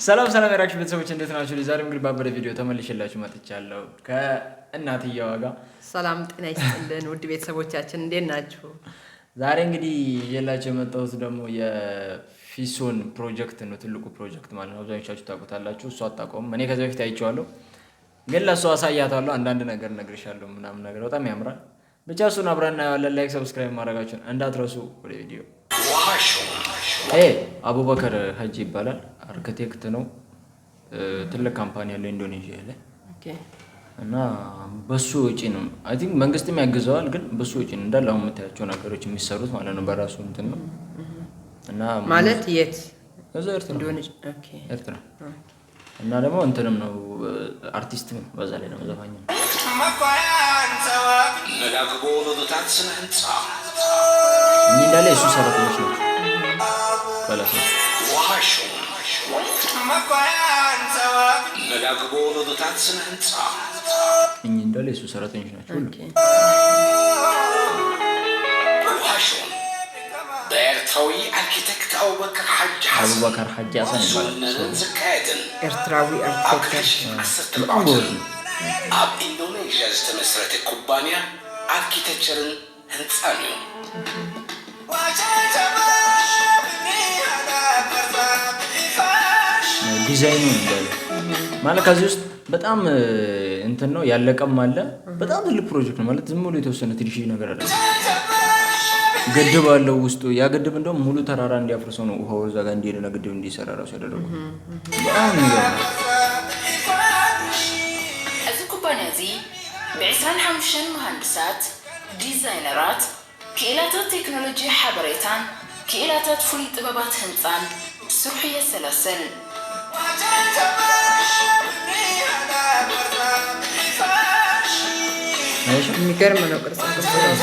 ሰላም ሰላም የራክሽ ቤተሰቦች፣ እንዴት ናችሁ? ዛሬም እንግዲህ ባበደ ቪዲዮ ተመልሼላችሁ መጥቻለሁ ከእናትየዋ ጋር። ሰላም ጤና ይስጥልን ውድ ቤተሰቦቻችን፣ እንዴት ናችሁ? ዛሬ እንግዲህ ይዤላችሁ የመጣሁት ደግሞ የፊሶን ፕሮጀክት ነው። ትልቁ ፕሮጀክት ማለት ነው። አብዛኞቻችሁ ታውቁታላችሁ፣ እሷ አታውቀውም። እኔ ከዚህ በፊት አይቼዋለሁ፣ ግን ለእሷ አሳያታለሁ። አንዳንድ ነገር እነግርሻለሁ ምናምን ነገር። በጣም ያምራል። ብቻ እሱን አብረን እናየዋለን። ላይክ፣ ሰብስክራይብ ማድረጋችሁን እንዳትረሱ። ወደ ቪዲዮ። ይሄ አቡበከር ሀጂ ይባላል። አርክቴክት ነው። ትልቅ ካምፓኒ ያለው ኢንዶኔዥያ ላይ። እና በሱ ወጪ ነው። I think መንግስትም ያግዘዋል፣ ግን በሱ ወጪ ነው እንዳለ አሁን የምታያቸው ነገሮች የሚሰሩት ማለት ነው። በራሱ እንትን ነው። እና ማለት የት? እዛ ኤርትራ። ኢንዶኔዥያ። ኦኬ። ኤርትራ። እና ደግሞ እንትንም ነው፣ አርቲስትም ነው፣ በዛ ላይ ደግሞ ዘፋኝ ነው። መጋግቦ ሎዶታት ስነ ህንፃ እኒ እንዳለ የሱ ሰራተኞች ናቸው። በላሽ። ዋሾ መጋግቦ ሎዶታት ስነ ህንፃ እኒ እንዳለ የሱ ሰራተኞች ናቸው ሁሉ። ኦኬ። ዋሾ በኤርትራዊ ኣርኪቴክት ኣቡበከር ሓጂ ሓሰን አቡበከር ሓጂ ሓሰን ይባላል። ዝውነንን ዝካየድን ኤርትራዊ ኣብ ኣርክቴክት። ክልተ ሺሕ ዓሰርተ በጣም ጎበዝ ኣርባዕተ ነው። ኣብ ኢንዶኔዥያ ዝተመስረተ ኩባንያ ኣርኪቴክቸርን ህንፃን እዩ። ዲዛይኑ እንዳለ ማለት ከዚህ ውስጥ በጣም እንትን ነው ያለቀም አለ። በጣም ትልቅ ፕሮጀክት ነው ማለት ዝም ብሎ የተወሰነ ትንሽ ነገር አለ። ግድብ አለው ውስጡ። ያ ግድብ እንደውም ሙሉ ተራራ እንዲያፈርሰው ነው ውሃው እዛ ጋር እንዲሄድና ግድብ እንዲሰራ ራሱ ያደረጉ። በጣም የሚገርም ነው። እዚ ኩባንያ እዚ ብ ዕስራን ሓሙሽተን መሃንድሳት፣ ዲዛይነራት፣ ክኢላታት ቴክኖሎጂ ሓበሬታን ክኢላታት ፍሉይ ጥበባት ህንፃን ስርሑ የሰላስል። እሺ። የሚገርም ነው ቅርጻ ቅርጽ ራሱ።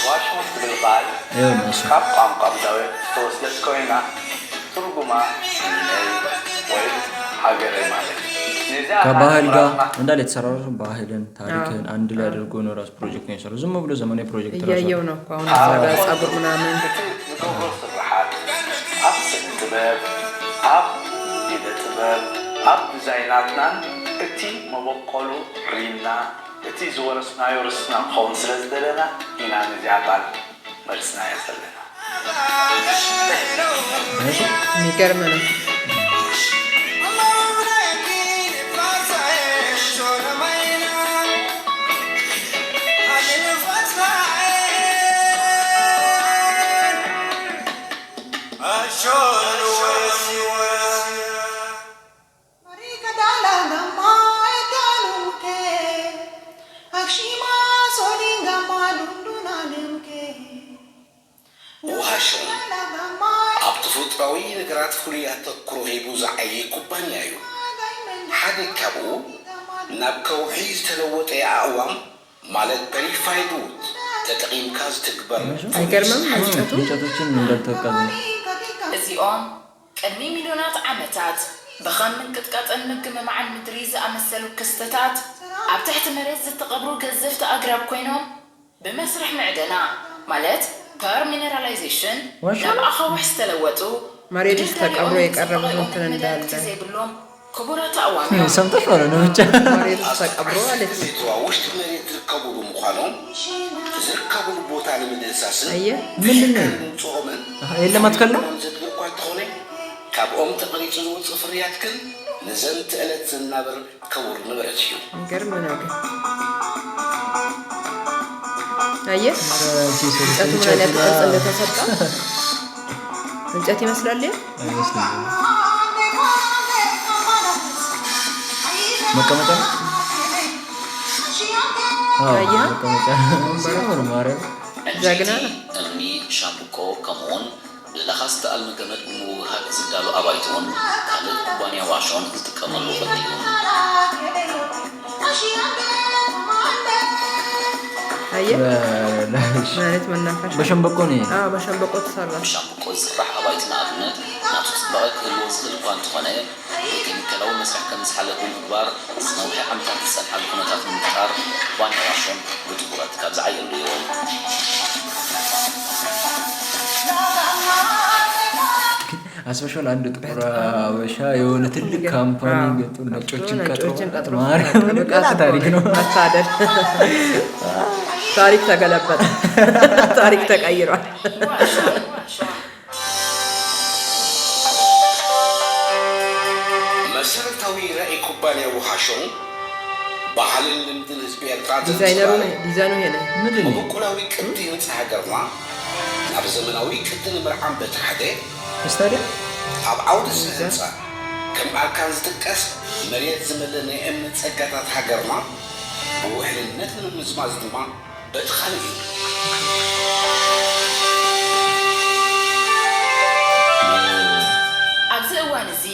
ዋሽንት ትብል በዓል ይኸውና እሱ ካብ ቋንቋ ብዳውየት ዝተወስደት ኮይና ትርጉማ እነይ ወይ ሃገረይ ማለት እዩ። ነዚኣ ከባህል ጋር ኣህጉራትና እንዳለ የተሰራው ባህልን ታሪክን አንድ ላይ አድርጎ ነው ራሱ ፕሮጀክት ነው የሰራው። ዝም ብሎ ዘመናዊ ፕሮጀክት ራሱ እያየው ነው እኮ አሁን እዛ ጋር ጸጉር ምናምን። ንገብሮ ስርሓት ኣብ ስነ ጥበብ፣ ኣብ ኢደ ጥበብ፣ ኣብ ዲዛይናትናን እቲ መበቆሉ ሪምና እቲ ዝወረስናዮ ርስና ክኸውን ስለ ዝደለና ኢና ነዚኣ ጓል መሪፅናያ ዘለና። የሚገርም ነው። ዋሾ ኣብ ተፈጥሯዊ ነገራት ፍሉይ ኣተኩሮ ሂቡ ዝዓየ ኩባንያ እዩ። ሓደ ካብኡ ናብ ከውሒ ዝተለወጠ ኣእዋም ማለት ፐሪፋይድ ውድ ተጠቒምካ ዝትግበር አይገርምም? እንጨቱ እንጨቶችን እንዳልተወቀዘ እዚኦም ቅድሚ ሚልዮናት ዓመታት ብኸም ምንቅጥቃጥን ምግምማዕን ምድሪ ዝኣመሰሉ ክስተታት ኣብ ትሕቲ መሬት ዝተቐብሩ ገዘፍቲ ኣግራብ ኮይኖም ብመስርሕ ምዕደና ማለት ፐር ሚነራላይዜሽን ዋሻ ናብ ኣኻውሕ ዝተለወጡ መሬት ውስጥ ብድሕሪኦም ተቀብሮ የቀረቡት ዝተቐለዑ እንትን መዳልቲ እንዳለ። ዘይብሎም ክቡራት ኣእዋም እዮም። ሰምተሽ ማለት ነው ብቻ መሬት ውስጥ ተቀብሮ ማለት ነው። ሜትሮ ውሽጢ መሬት ዝርከቡ ብምዃኖም ዝርከቡሉ ቦታ ንምድህሳስን አየህ? ምንድን ነው? ምምፅኦምን አሃ፣ የለም አትከል ነው? ዘድልኳ እንተኾነ ካብኦም ተቐሪፁ ዝወፅእ ፍርያት ግን ንዘንተ ዕለት ዝናበር ክቡር ንብረት እዩ። የሚገርም ነው ግን። አየህ? እንጨቱ ምን አይነት ቅርጽ እንደተሰጠ። እንጨት ይመስላል። መቀመጫ ነው? አዎ፣ አየህ? መቀመጫ። ሲያምር ማርያም። ጀግና። እምኒ፣ ሻምብቆ ከምኡውን ብለኻ ዝተኣልመ ገመድ ብምውህሃድ ዝዳሎ ኣባይቲ እውን ካልእ ኩባንያ ዋሾን ዝጥቀመሉ ቅዲ እዩ። አየህ? በ- ምን አይነት መናፈሻ? በሸንበቆ ነው ይሄ። አዎ፣ በሸንበቆ ተሰራ። ብሻምብቆ ዝስራሕ ኣባይቲ ንኣብነት ናቱ ጽባቐ ክህልዎ ዝኽእል እኳ እንተኾነ ብኬሚካላዊ መስርሕ ከም ዝሓለፍ ብምግባር ንነዊሕ ዓመታት ዝጸንሓሉ ኩነታት ንምፍጣር ኩባንያ ዋሾን ብትኹረት ካብ ዝዓየሉ እዮም። አስበሽዋል? አንድ ጥቁር ሀበሻ የሆነ ትልቅ ካምፓኒ ገጥቶ ነጮችን ቀጥሮ ነጮችን ቀጥሮ ማርያምን ብቃት ገና ታሪክ ነው። መታደል። ታሪክ ተገለበጠ። ታሪክ ተቀይሯል። መሰረታዊ ራእይ ኩባንያ ውሃሾን ባህልን ልምድን ህዝቢ ኤርትራ ዲዛይነሩ ዘንጸባርቕ ዲዛይኑ ይሄ ነው። ምንድን ነው? መበቆላዊ ቅዲ ህንፃ ሃገርና ናብ ዘመናዊ ቅዲ ንምርዓም በቲ ሓደ ስታዲየም ኣብ ዓውዲ ስነ ህንፃ ከም ኣርካን ዝጥቀስ መሬት ዝመልእ ናይ እምኒ ፀጋታት ሃገርና ብውሕልነት ንምምዝማዝ ድማ በቲ ካልእ እዩ። ኣብዚ እዋን እዚ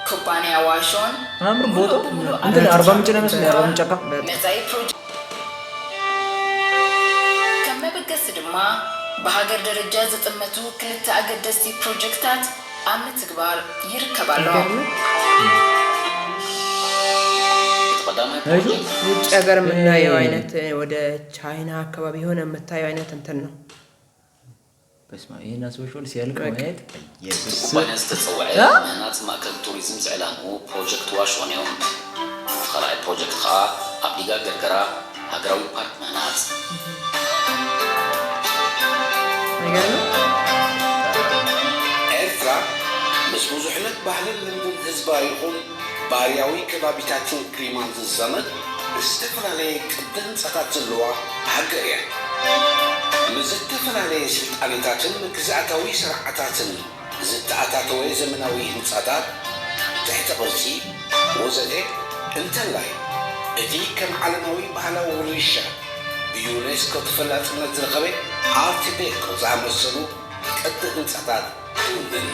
ኩባንያ ዋሾን ምናምን ቦታው ሙሉእ እንትን አርባ ምንጭ ነው መስለኝ፣ አርባ ምንጭ አካ መጻኢ ፕሮጀክት ከም መበገሲ ድማ ብሃገር ደረጃ ዝጥመቱ ክልተ ኣገደስቲ ፕሮጀክታት ኣብ ምትግባር ይርከብ ኣሎ። ይገርም። እቲ ቀዳማይ አይዞህ። ፕሮጀክት ውጭ ሀገር የምናየው እም። አይነት ወደ ቻይና አካባቢ የሆነ የምታየው አይነት እንትን ነው። በስመ አብ፣ ይሄን አስበሽዋል? ሲያልቅ ማየት ኢየሱስ። ኩባንያ ዝተጸውዐ እ? ምህናጽ ማእከል ቱሪዝም ዝዕላሙ ፕሮጀክት ዋሽኦን እዮም። እቲ ካልኣይ ፕሮጀክት ከኣ ኣብ ዲጋ ገርገራ ሃገራዊ ፓርክ ምህናጽ። አይገርምም? ኤርትራ ምስ ብዙሕነት ባህልን ልምድን ህዝባ ይኹን ባርያዊ ከባቢታትን ክሊማን ዝዛመድ ዝተፈላለየ ቅዲ ህንፃታት ዘለዋ ሃገር እያ። ምስ ዝተፈላለየ ስልጣኔታትን ግዝኣታዊ ስርዓታትን ዝተኣታተወ ዘመናዊ ህንፃታት፣ ትሕተ ቅርፂ ወዘተ እንተላይ እቲ ከም ዓለማዊ ባህላዊ ውርሻ ብዩኔስኮ ተፈላጥነት ዝረኸበ ኣርት ዴኮ ዝኣመሰሉ ቅዲ ህንፃታት ትውንን።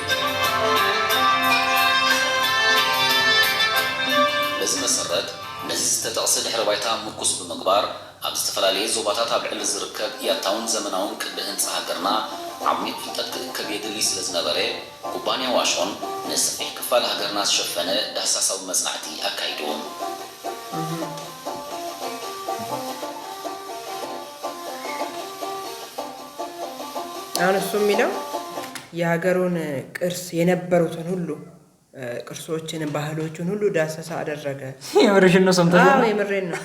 በዚ መሰረት ነዚ ዝተጠቕሰ ድሕረ ባይታ ምርኩስ ብምግባር ኣብ ዝተፈላለየ ዞባታት ኣብ ልዕሊ ዝርከብ ያታውን ዘመናውን ቅዲ ህንፃ ሃገርና ዓሚቕ ፍልጠት ክእከብ የድሊ ስለ ዝነበረ ኩባንያ ዋሾን ነሰፊሕ ክፋል ሃገርና ዝሸፈነ ዳህሳሳዊ መፅናዕቲ ኣካይዱ። አሁን እሱ የሚለው የሀገሩን ቅርስ የነበሩትን ሁሉ ቅርሶችን ባህሎችን ሁሉ ዳሰሳ አደረገ። የምርሽን ነው ሰምተሽ አዎ ነው? የምሬን ነው።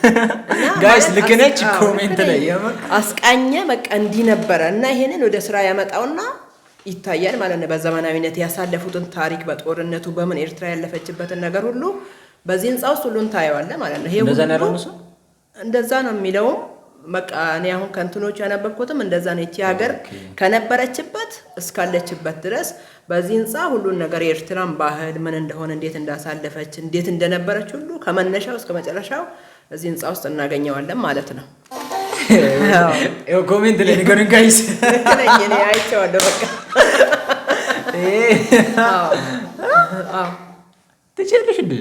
ጋይስ ልክ ነች። ኮሜንት ላይ የምር አስቃኘ። በቃ እንዲህ ነበረ እና ይሄንን ወደ ስራ ያመጣውና ይታያል ማለት ነው። በዘመናዊነት ያሳለፉትን ታሪክ በጦርነቱ በምን ኤርትራ ያለፈችበትን ነገር ሁሉ በዚህ ህንፃ ውስጥ ሁሉን ታየዋለህ ማለት ነው። ይሄ እንደዛ ነው ሁሉ ያለው እሱ? እንደዛ ነው የሚለውም። በቃ እኔ አሁን ከእንትኖቹ ያነበብኩትም እንደዛ ነው። ይቺ ሀገር ከነበረችበት እስካለችበት ድረስ በዚህ ህንፃ ሁሉን ነገር የኤርትራን ባህል ምን እንደሆነ፣ እንዴት እንዳሳለፈች፣ እንዴት እንደነበረች ሁሉ ከመነሻው እስከ መጨረሻው እዚህ ህንፃ ውስጥ እናገኘዋለን ማለት ነው። ያው ኮሜንት ላይ ንገሩን ጋይስ። ትክክለኛ እኔ አይቼዋለሁ። በቃ አዎ፣ አዎ። ትችያለሽ እንዴ?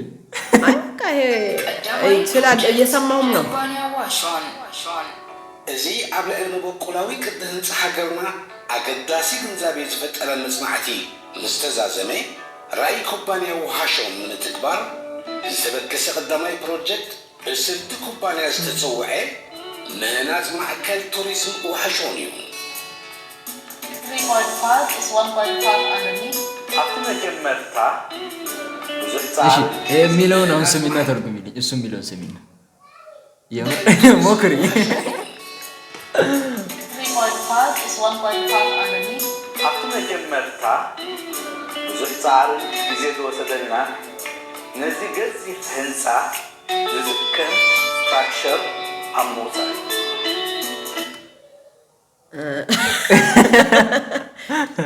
አይ በቃ ይሄ ስላለ እየሰማሁም ነው። ኩባንያ ዋሾን እዚ ኣብ ልዕሊ መበቆላዊ ቅዲ ህንፃ ሃገርና ኣገዳሲ ግንዛቤ ዝፈጠረ መፅናዕቲ ምስ ተዛዘመ፣ ራእይ ኩባንያ ውሃሾን ንምትግባር ዝተበገሰ ቀዳማይ ፕሮጀክት ብስም እቲ ኩባንያ ዝተፀውዐ ምህናፅ ማእከል ቱሪዝም ውሃሾን እዩ። Three point five is one point five underneath. ኣብቲ መጀመርታ ብዙሕ እሺ ጻዕሪ የሚለውን አሁን ስሚና ተርጉሚልኝ። እሱ የሚለውን ስሚና የምር ሞክሪ። Three point five is one point five underneath. ኣብቲ መጀመርታ ብዙሕ ጻዕርን ግዜ ዝወሰደልና ነዚ ገዚፍ ህንጻ ዝዝከም ስትራክቸር ኣብ ምውጻእ።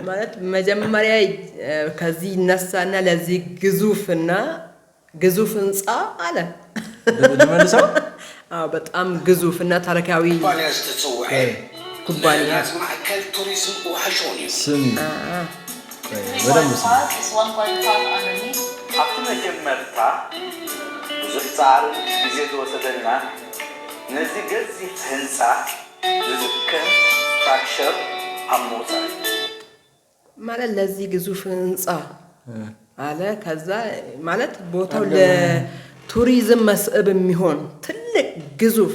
ማለት መጀመሪያ ከዚህ ይነሳና ለዚህ ግዙፍና ግዙፍ ህንፃ አለ። ልመልሰው? አዎ፣ በጣም ግዙፍ እና ታሪካዊ ኩባንያ ዝተፀውዐ ኩባንያ። ምህናፅ ማእከል ቱሪዝም ውሃሾን እዩ። ስሚ። አ፣ በደንብ ስሚ። Is one point five underneath. ኣብቲ መጀመርታ ብዙሕ ጻዕርን ግዜ ዝወሰደልና ነዚ ገዚፍ ህንጻ ዝዝከም ስትራክቸር ኣብ ምውጻእ። ማለት ለዚህ ግዙፍ ህንፃ አለ። ከዛ ማለት ቦታው ለቱሪዝም መስህብ የሚሆን ትልቅ ግዙፍ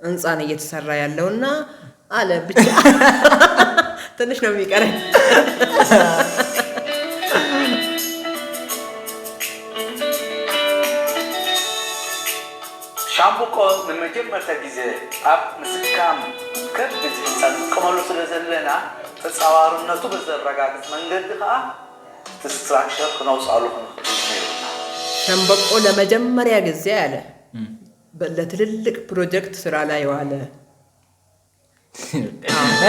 ህንፃ ነው እየተሰራ ያለውና አለ። ብቻ ትንሽ ነው የሚቀረኝ። ሻምብቆ ንመጀመርታ ግዜ ኣብ ምስካም ከቢድ ህንጻ ንጥቀመሉ ስለ ዘለና፣ ተጻዋርነቱ ብዘረጋግጽ መንገዲ ከኣ እቲ ስትራክቸር ክነውጽኣሉ ክንኽእል ነይሩና። ሸምበቆ ለመጀመሪያ ጊዜ አለ በ- ለትልልቅ ፕሮጀክት ስራ ላይ ዋለ።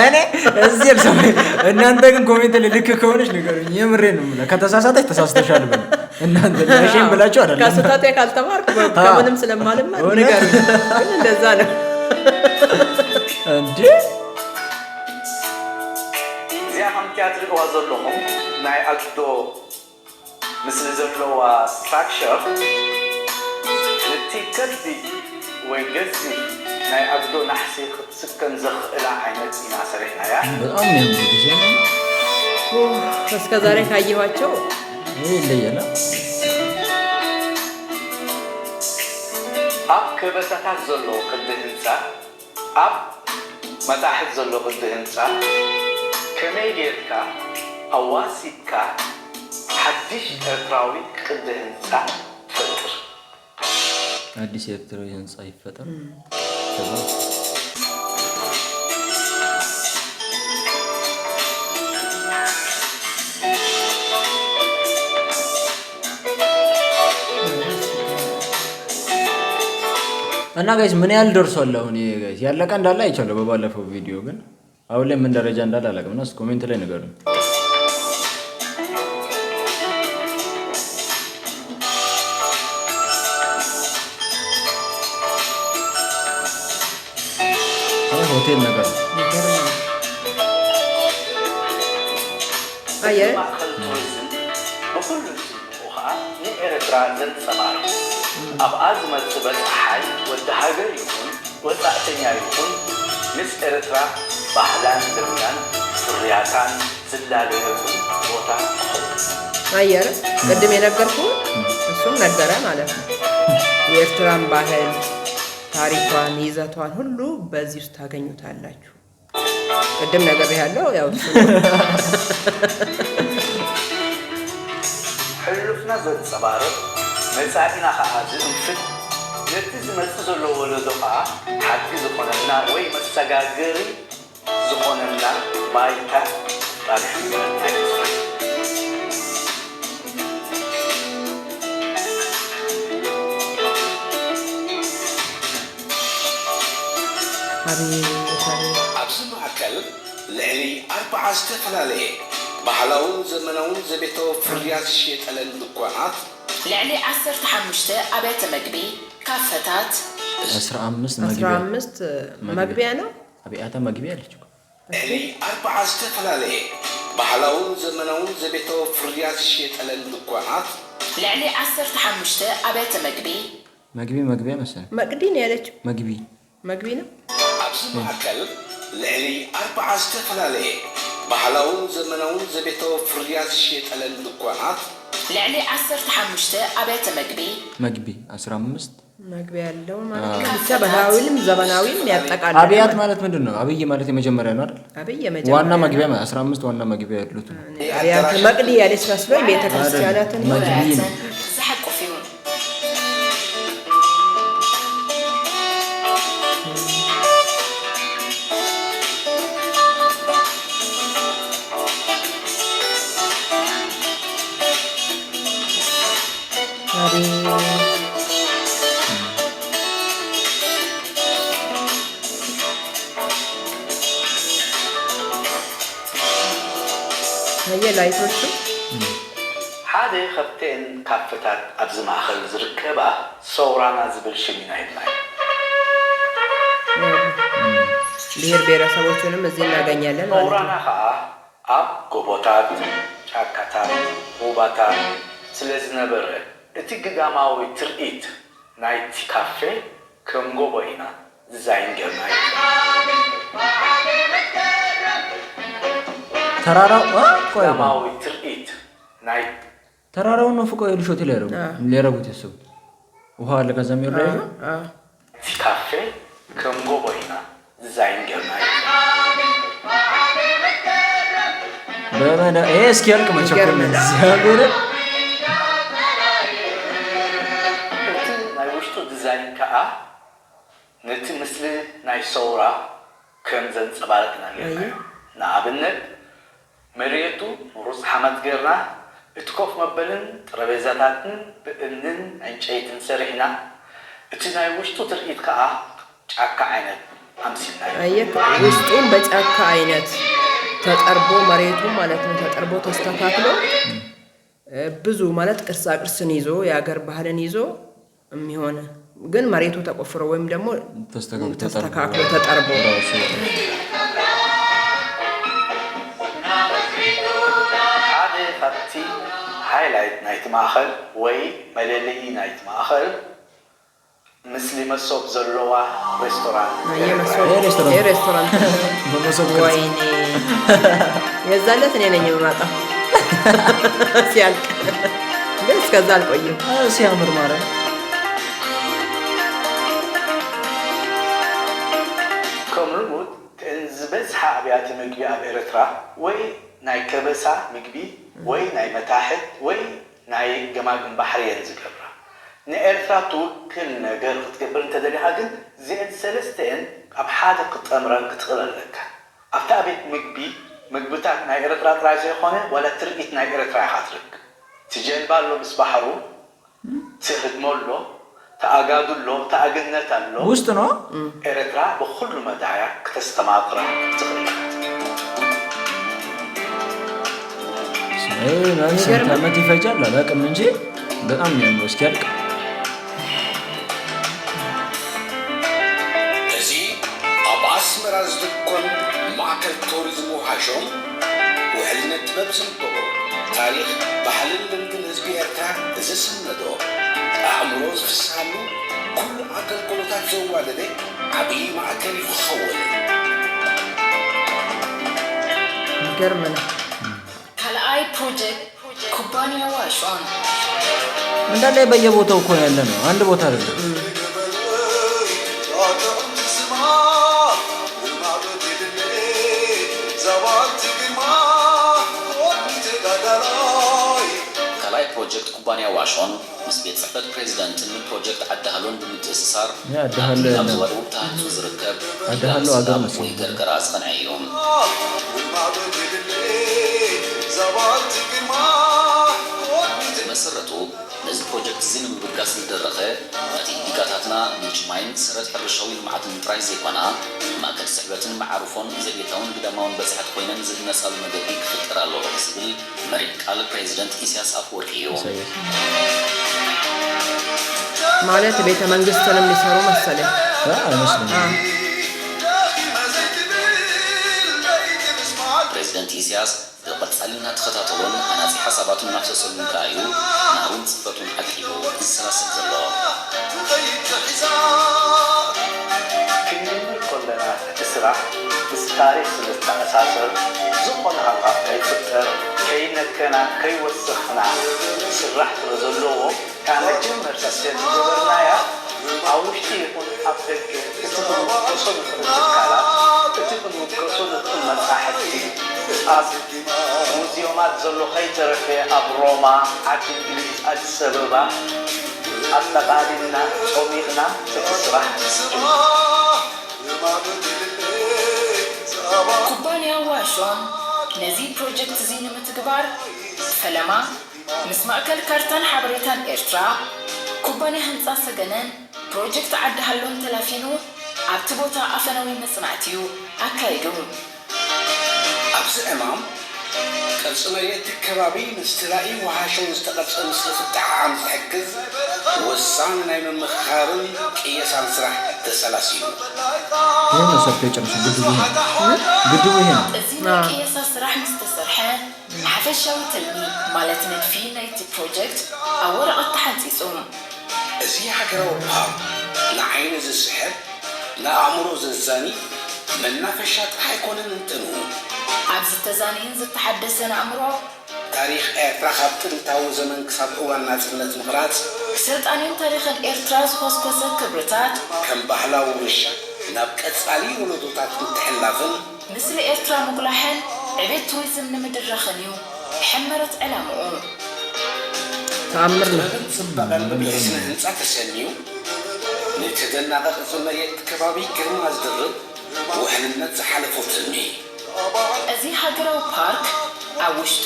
እኔ እዚህ ሰው እናንተ ግን ኮሜንት ላይ ልክ ከሆነች ንገሩኝ። የምሬ ነው የምለው። ከተሳሳተች ተሳስተሻል በሉ እናንተ። ላይሽን ብላችሁ አይደለም። ከስህተቴ ካልተማርኩ ከምንም ስለማልማር ንገሩኝ። ግን እንደዛ ነው። እንዴ እዚኣ ከምቲያ ትርእዋ ዘለኹም ናይ ኣግዶ ምስሊ ዘለዋ ስትራክቸር፣ ነቲ ከቢድ ወይ ገዚፍ ናይ ኣግዶ ናሕሲ ክትስከም ዘኽእላ ዓይነት ኢና ሰሪሕናያ። በጣም የሚያምር ዲዛይን ነው። እስከ ዛሬ ካየኋቸው ይሄ ይለያል። ኣብ ከበታታት ዘሎ ቅዲ ህንፃ፣ ኣብ መታሕት ዘሎ ቅዲ ህንፃ ከመይ ጌርካ ኣዋሲጥካ ሓድሽ ኤርትራዊ ቅዲ ህንፃ ትፈጥር? አዲስ ኤርትራዊ ህንፃ ይፈጠር። እና ጋይስ ምን ያህል ደርሷል? አሁን ይሄ ጋይስ ያለቀ እንዳለ አይቻለሁ በባለፈው ቪዲዮ፣ ግን አሁን ላይ ምን ደረጃ እንዳለ አላውቅም። እና እስኪ ኮሜንት ላይ ንገሩኝ። ይሄ ሆቴል ነገር ነው። አየር ማእኸል ቱሪዝም ብኹሉ ዝስምዑ ኸዓ ንኤርትራ ዘንጸባርቕ ኣብኣ ዝመጽእ በጻሓይ ወዲ ሃገር ይኹን ወጻእተኛ ይኹን ምስ ኤርትራ ባህላን ልምዳን ፍርያታን ዝላለየሉ ቦታ ክኸውን። አየር ቅድም የነገርኩ እሱም ነገረ ማለት ነው። የኤርትራን ባህል ታሪኳን ይዘቷን ሁሉ በዚህ ውስጥ ታገኙታላችሁ። ቅድም ነገር ያለው ያው እሱ ነው። ሕሉፍና ዘንጸባርቕ መጻኢና ኸዓ ዝእንፍት ነቲ ዝመጽእ ዘሎ ወለዶ ኸዓ ሓድጊ ዝኾነና ወይ መሰጋገሪ ዝኾነና ባይታ ጣሪሕና ናይ ተስፋ አቤት አቤት ኣብዚ ማእከል ልዕሊ ኣርብዓ ዝተፈላለየ ባህላውን ዘመናውን ዘቤታዊ ፍርያት ዝሽየጠለን ድኳናት፣ ልዕሊ ዓሰርተ ሓሙሽተ ኣብያተ መግቢ፣ ካፈታት፣ አስራ አምስት አስራ መግቢያ አምስት መግቢያ ነው። አብያተ መግቢያ አለች እኮ። ልዕሊ ኣርብዓ ዝተፈላለየ ባህላውን ዘመናውን ዘቤታዊ ፍርያት ዝሽየጠለን ድኳናት፣ ልዕሊ ዓሰርተ ሓሙሽተ ኣብያተ መግቢ፣ መግቢ መግቢያ መሰለኝ። መቅዲ ነው ያለችው። መግቢ መግቢ ነው። ኣብዚ ማእከል ልዕሊ ኣርብዓ ዝተፈላለየ ባህላውን ዘመናውን ዘቤታዊ ፍርያት ዝሽየጠለን ድኳናት፣ ልዕሊ ዓሰርተ ሓሙሽተ ኣብያተ መግቢ፣ መግቢ አስራ አምስት መግቢያ ያለው ማለት ነው። ብቻ ባህላዊንም ዘመናዊም ያጠቃልላል። አብያት ማለት ምንድን ነው? አብይ ማለት የመጀመሪያ ነው አይደል? አብይ የመጀመሪያ ዋና መግቢያ ማለት አስራ አምስት ዋና መግቢያ ያሉት ነው። አብያተ መቅዲ ያለች መስሎኝ ቤተክርስቲያናትን መግቢ ነው። ዝሓቁፍ እዩ። አየ ላይቶቹ ሓደ ካብተን ካፈታት ኣብዚ ማእኸል ዝርከባ ሰውራና ዝብል ሽም ኢና ሂብናዮ። ብሔር ብሔረሰቦችንም እዚህ እናገኛለን ማለት ነው። ሰውራና ኸዓ ኣብ ጎቦታት፣ ጫካታት፣ ሩባታት ስለ ዝነበረ እቲ ግዳማዊ ትርኢት ናይቲ ካፌ ከም ጎቦ ኢና ዲዛይን ጌርናዮ። ተራራው እ? ቆይ ቆይ። ግዳማዊ ትርኢት ናይ ተራራውን ነው ፍቆ የሉ ሾቴ ሊያረጉ አዎ። ሊያረጉት ያስቡ ውሃ አለ ከዛ የሚወርድ ያለው አዎ። እቲ ካፌ ከም ጎቦ ኢና ዲዛይን ጌርናዮ። በመዳ ይሄ እስኪያልቅ መቸኮል ነው። ይገርማል። እግዚአብሔር እቲ ናይ ውሽጡ ዲዛይን ከዓ ነቲ ምስሊ ናይ ሰውራ ከም ዘንጸባርቕ ኢና ጌርናዮ። ንኣብነት፣ መሬቱ ምሩጽ ሓመድ ጌርና፣ እቲ ኮፍ መበልን ጠረቤዛታትን ብእምንን ዕንጨይትን ሰሪሕና፣ እቲ ናይ ውሽጡ ትርኢት ከኣ ጫካ ዓይነት ኣምሲልናዮ። ኣየክ ውስጡን በጫካ ዓይነት ተጠርቦ፣ መሬቱ ማለት ነው፣ ተጠርቦ ተስተካክሎ፣ ብዙ ማለት ቅርጻ ቅርስን ይዞ፣ የአገር ባህልን ይዞ የሚሆን ግን መሬቱ ተቆፍሮ ወይም ደግሞ ተስተካክሎ ተስተካክሎ ተጠርቦ። ተጠርቦ። ራሱ። ሓደ ካብቲ ሃይላይት ናይቲ ማእኸል ወይ መለለዪ ናይቲ ማእኸል፣ ምስሊ መሶብ ዘለዋ ሬስቶራንት። ኣየ መሶብ። ይሄ ሬስቶራንት። ይሄ ሬስቶራንት። በመሶብ ቅርጽ። ወይኔ። የዛለት እኔ ነኝ የምመጣው። ሲያልቅ። ግን እስከዛ አልቆይም። አ፣ ሲያምር ማርያም። ከም ልሙድ፣ እተን ዝበዝሓ ኣብያተ ምግቢ ኣብ ኤርትራ ወይ ናይ ከበሳ ምግቢ ወይ ናይ መታሕት ወይ ናይ ገማግም ባሕሪ እየን ዝገብራ። ንኤርትራ ትውክል ነገር ክትገብር እንተደሊኻ ግን፣ እዚአን ሰለስተአን ኣብ ሓደ ክጠምረን ክትኽእል ኣለካ። ኣብታ ቤት ምግቢ፣ ምግብታት ናይ ኤርትራ ጥራይ ዘይኮነ፣ ዋላ ትርኢት ናይ ኤርትራ ኢኻ ትረክብ። እቲ ጀልባ ኣሎ ምስ ባሕሩ፣ እቲ ህድሞ ኣሎ፣ እቲ ኣጋዱ ኣሎ፣ እቲ ኣግነት ኣሎ። ውስጥ ነው። ኤርትራ ብኹሉ መዳያ ክተስተማቕራ ትኽእል። ይገርም። ስንት ዓመት ይፈጃል አላውቅም እንጂ በጣም ነው የሚያምረው እስኪያልቅ። እዚ ኣብ ኣስመራ ዝድኮን ማእከል ቱሪዝም ወሃሾም ውሕልነት ጥበብ ዝንበቦ፣ ታሪኽ፣ ባህልን ልምድን ህዝቢ ኤርትራ ዝስነዶ፣ ኣእምሮ ዝፍስሃሉ፣ ኩሉ ኣገልግሎታት ዘዋደደ ዓብዪ ማእከል እዩ ክኸውን። ይገርመና። ካልኣይ ፕሮጀክት ኩባንያ ዋሾን። እንዳለ በየቦታው እኮ ያለ ነው፣ አንድ ቦታ አይደለም። ካልኣይ ፕሮጀክት ኩባንያ ዋሾን ምስ ቤት ጽሕፈት ፕሬዚደንትን ፕሮጀክት ዓዲ ሃሎን ብምትእስሳር፣ ያ፣ ዓዲ ሃሎ ኣብቲ ኣብ የለን። ዞባ ደቡብ ተሃኒጹ ዝርከብ ዓዲ ሃሎ ኣገር ሰላም መስለኝ። ወይ ገርገራ ዝቐንዐ እዩ። ብመሰረቱ፣ ነዚ ፕሮጀክት እዚ ንምብጋስ ዝደረኸ፣ እቲ ዲጋታትና ምንጪ ማይን ሰረት ሕርሻዊ ልምዓትን ጥራይ ዘይኮና፣ ማእከል ስሕበትን መዓርፎን ዘቤታውን ግዳማውን በጻሕቲ ኮይነን ዝህነጻሉ መገዲ ክፍጠር ኣለዎ ብዝብል መሪሕ ቃል ፕሬዚደንት ኢሳያስ ኣፈወርቂ እዩ። ኢሳያስ። ማለት ቤተ መንግስትንም ሊሰሩ መሰለኝ። አ፣ አይመስለኝም። አ። ፕሬዚደንት ኢሳያስ ብቐጻሊ እናተኸታተሎን ሃናጺ ሓሳባቱ እናፍሰሰሉን ከኣ እዩ ናህሩን ጽፈቱን ዓቂቡ ዝሰላስል ዘሎ። ክንጅምር ከለና እቲ ስራሕ ምስ ታሪኽ ስለ ዝተኣሳሰር፣ ዝኾነ ሃልቓ ከይፍጠር፣ ከይነከና፣ ከይወሰኽና ክስራሕ ስለ ዘለዎ፣ እታ መጀመርታ ስቴፕ ዝገበርናያ፣ ኣብ ውሽጢ ይኹን ኣብ ደገ፣ እቲ ክንውከሶ ንኽእል ትካላት፣ እቲ ክንውከሶ ንኽእል መጻሕፍቲ፣ ኣብ ሙዝዮማት ዘሎ ከይተረፈ፣ ኣብ ሮማ፣ ዓዲ እንግሊዝ፣ ኣዲስ ኣበባ፣ ኣጠቓሊልና፣ ጾሚቕና፣ እቲ ስራሕ ጀሚርና። ኩባንያ ዋሾን ነዚ ፕሮጀክት እዚ ንምትግባር ፈለማ ምስ ማእከል ካርታን ሓበሬታን ኤርትራ፣ ኩባንያ ህንጻ ሰገነን ፕሮጀክት ዓዲ ሃሎን ተላፊኑ ኣብቲ ቦታ ኣፈናዊ መጽናዕቲ እዩ ኣካይዱ። ኣብዚ ዕማም፣ ቅርጺ መሬት እቲ ከባቢ ምስቲ ራኢ ወሃሾን ዝተቐርጸ ምስሊ ክጠዓዓም ዝሕግዝ ወሳኒ ናይ ምምኽኻርን ቅየሳን ስራሕ ተሰላሲሉ። ይሄ ነው ሰርቶ የጨረሰው ግድቡ ይሄ ነው። ግድቡ ይሄ ነው። እዚ ናይ ቅየሳ ስራሕ ምስ ተሰርሐ፣ ንሓፈሻዊ ትልሚ፣ ማለት ንድፊ ናይቲ ፕሮጀክት ኣብ ወረቐት ተሓንጺጹ። እዚ ሃገራዊ ፓርክ ንዓይኒ ዝስሕብ፣ ንኣእምሮ ዘዛኒ መናፈሻ ጥራሕ ኣይኮነን እንተንኡ። ኣብ ዝተዛነየን ዝተሓደሰን ኣእምሮ፣ ታሪኽ ኤርትራ ካብ ጥንታዊ ዘመን ክሳብ እዋን ናጽነት ምቕራጽ፣ ስልጣኔን ታሪኽን ኤርትራ ዝኾስኮሰ ክብርታት፣ ከም ባህላዊ ውርሻ ናብ ቀጻሊ ወለዶታት ምትሕልላፍን፣ ምስሊ ኤርትራ ምጉላሕን ዕቤት ቱሪዝም ንምድራኽን እዩ ሕመረት ዕላምኡ። ተኣምር ነው። ጥበብን ጽባቐን ብብልሒ ስነ ህንጻ ተሰንዩ፣ ንተደናቒ ቅርጺ መሬት ከባቢ ግርማ ዝድርብ ውሕልነት ዝሓለፎ ትልሚ። እዚ ሃገራዊ ፓርክ ኣብ ውሽጡ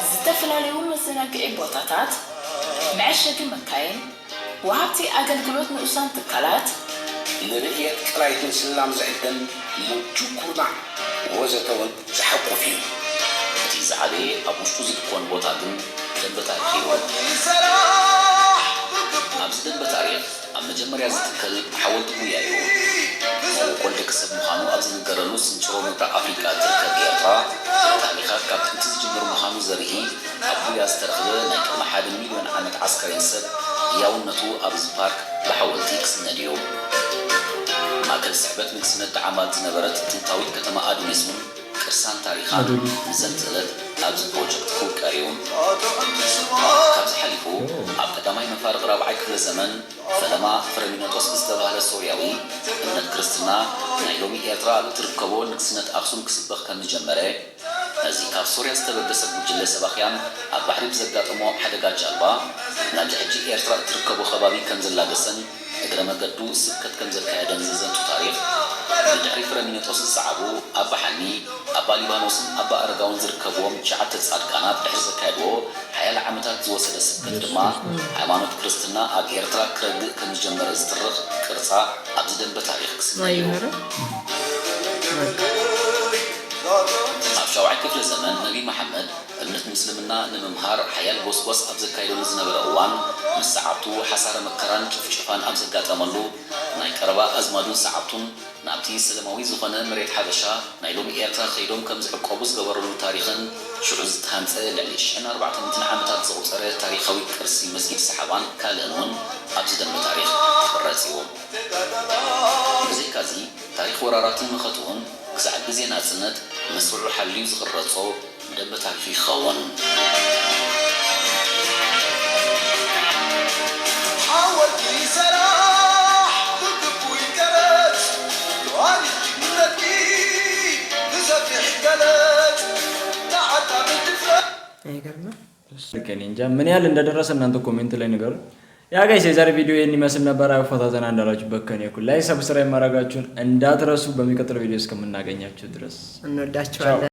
ዝተፈላለዩ መዘናግዒ ቦታታት፣ መዐሸጊ መካይን፣ ወሃብቲ ኣገልግሎት ንኡሳን ትካላት፣ ንርእየት ቀላይት ምስላም ዝዕደም ምቹ ኩርናዕ ወዘተ እውን ዝሓቁፍ እዩ። እቲ ዝዓበየ ኣብ ውሽጡ ዝድኮን ቦታ ግን ደንበ ታሪኽ እዩ። ኣብዚ ደንበ ታሪኽ ኣብ መጀመርያ ዝትከል ሓወልቲ ጉያ እዩ። መበቆል ደቂ ሰብ ምዃኑ ኣብ ዝንገረሉ ስንጭሮ ምብራቕ ኣፍሪቃ እትርከብ ኤርትራ፣ ታሪኻ ካብ ጥንቲ ዝጅምር ምዃኑ ዘርኢ ኣብ ጉያ ዝተረኽበ ናይ ቅድሚ ሓደ ሚልዮን ዓመት ዓስከሬን ሰብ ህያውነቱ ኣብዚ ፓርክ ብሓወልቲ ክስነድ እዩ። ማእከል ስሕበት ንግስነት ደዓማት ዝነበረት ጥንታዊት ከተማ ኣዱሊስ እውን ቅርሳን ታሪኻን ንዘንትእለት ኣብዚ ፕሮጀክት ክውቀር እዩ። ካብዚ ሓሊፉ ኣብ ቀዳማይ መፋርቕ ራብዓይ ክፍለ ዘመን ፈለማ ፍረሚነጦስ ብዝተባህለ ሶርያዊ እምነት ክርስትና ናይ ሎሚ ኤርትራ ኣብ እትርከቦ ንግስነት ኣኽሱም ክስበኽ ከም ዝጀመረ፣ ነዚ ካብ ሶርያ ዝተበገሰ ጉጅለ ሰባኽያን ኣብ ባሕሪ ብዘጋጠሞ ሓደጋ ጃልባ ናብዚ ሕጂ ኤርትራ እትርከቦ ከባቢ ከም ዝላገሰን እግረ መገዱ ስብከት ከም ዘካየደን ዘዘንቱ ታሪኽ፣ ንድሕሪ ፍረሚነጦስ ዝሰዓቡ ኣባ ሓኒ፣ ኣባ ሊባኖስን ኣባ ኣረጋውን ዝርከብዎም ትሽዓተ ጻድቃናት ድሕሪ ዘካየድዎ ሓያለ ዓመታት ዝወሰደ ስብከት ድማ፣ ሃይማኖት ክርስትና ኣብ ኤርትራ ክረግእ ከም ዝጀመረ ዝትርኽ ቅርጻ ኣብዚ ደንበ ታሪኽ ክስነ እዩ። ኣብ ሻውዓይ ክፍለ ዘመን ነቢ መሓመድ እምነት ምስልምና ንምምሃር ሓያል ጎስጓስ ኣብ ዘካየደሉ ዝነበረ እዋን፣ ምስ ሰዓብቱ ሓሳረ መከራን ጭፍጨፋን ኣብ ዘጋጠመሉ፣ ናይ ቀረባ ኣዝማዱን ሰዓብቱን ናብቲ ሰለማዊ ዝኾነ መሬት ሓበሻ፣ ናይ ሎሚ ኤርትራ፣ ከይዶም ከም ዝዕቆቡ ዝገበረሉ ታሪኽን ሽዑ ዝተሃንጸ ልዕሊ ሽሕን ኣርባዕተ ሚእትን ዓመታት ዘቑጸረ ታሪኻዊ ቅርሲ መስጊድ ሰሓባን ካልእን እውን ኣብዚ ደንበ ታሪኽ ክቕረጽ እዩ። ብዘይካዚ፣ ታሪኽ ወራራትን መኸትኡን ክሳዕ ግዜ ናጽነት መስርዑ ሓልዩ ዝቕረጾ ደንበ ታሪኽ ይኸውን። ሓወልቲ ሰራሕ ብግቡ ይቀረጽ፣ ሉዓል ጅግንነትኪ ብሰፊሕ ይገለጽ፣ ተዓጣሚ ድፍረት። አይገርምም? ልክ እኔ እንጃ ምን ያህል እንደደረሰ እናንተ ኮሜንት ላይ ንገሩን። ያ ጋይስ፣ የዛሬ ቪዲዮ ይህን ይመስል ነበር። አይ ፈታ ዘና እንዳላችሁበት ከኔ እኩል ላይክ፣ ሰብስክራይብ ማድረጋችሁን እንዳትረሱ። በሚቀጥለው ቪዲዮ እስከምናገኛችሁ ድረስ እንወዳችኋለን።